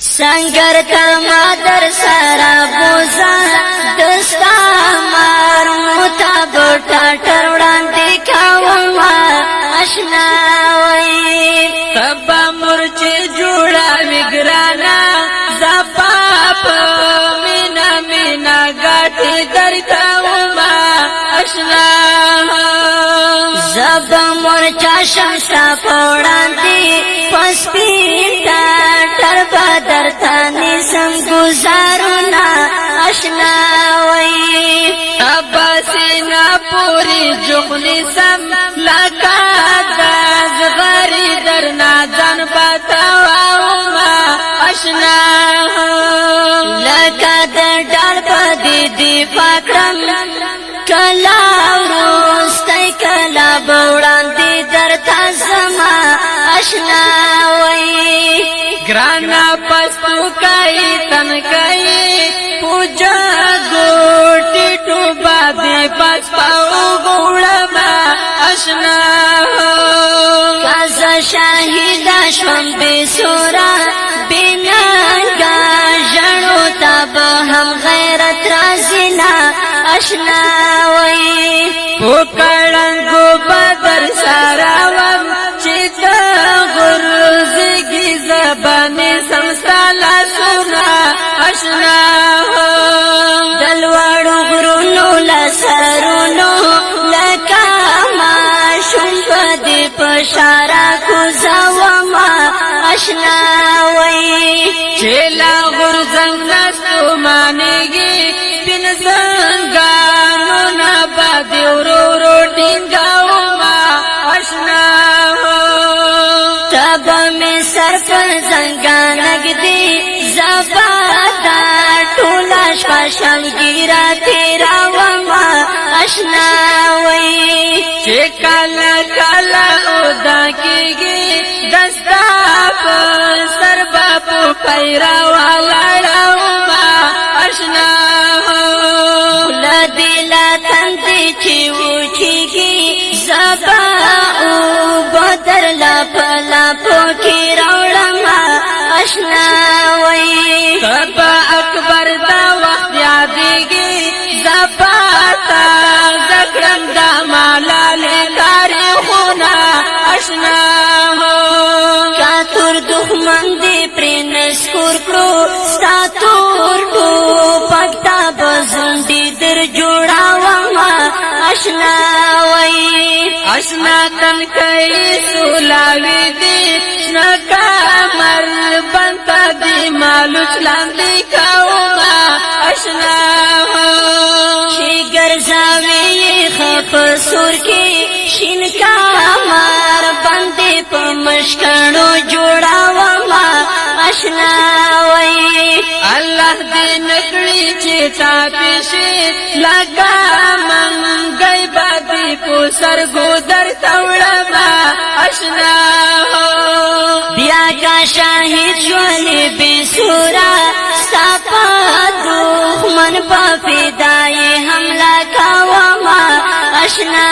سنگر تا ما در سره بوزا دستا مار متا بوټا ټر وړاندې کوم اشنا وای. تبا مرچ جوړا وګرانا زپاپ مینا مینا گاټي درته وما اشنا. زب مرچا شمستا پوړاندې پسپین تا ټر بدرتا نسم گزارونا اشنا وای. ابا سینا پوری جغنی سم لکا داز غری درنا ځان بتاوما اشنا. لکه د ډال په دې دی فکرم کلا وروستی کلا بوړاندې درته زما اشنا وای. ګرانا پستو کای تن کای پوجا ګوټی ټوبا دې پس پاو ګوړما اشنا. کازا شاهد شوم بے سورا بننګا ژړو تب هم غیرت رازینا اشنا وای. پکړنګو بدر سراوم چې د غرزګي زبانې سمستالا سونا اشنا. دلواړو غرونو لسرونو لکه ماشوم په دې پشارا کوزاوما اشنا وای. چې لا غرزنګ نستو مانېږي سپین زنګانو نه باندې ورو ورو ټینګاوما اشنا. تب می سر پر زنګان نګدي زبادا ټوله شپه شلګیرا تیرا وما اشنا وای. چې کله کله ادا کېږي دستا په سر باپو پیرا والاړه اشنا. لدیلا تندې چې وچیږي زبا او بدر لا پلا پوکي راوړم اشنا وای. کبا اکبر دا وخت یادېږي زباتا زکرم دا مالال تاریخونه اشنا. کا تور دښمن دې پرې نسکور کړو ستا تور ټوپک تا بزونډي در جوړاوم اشنا وای. اشنا تن کئی سولاوی دی شنا کمر بنتا دی مالوچ لاندې کوما اشنا. چې ګرځاوي خپ سور کې شین کمر باندې په مشکڼو جوړاوم اشنا وای. الله دې نکړي چې تا پیشي لگا منګي بادي په سر ګودر توړما اشنا. بیا کا شاهد شولې بے سورا ستا په دښمن په فدای حمله کوما اشنا.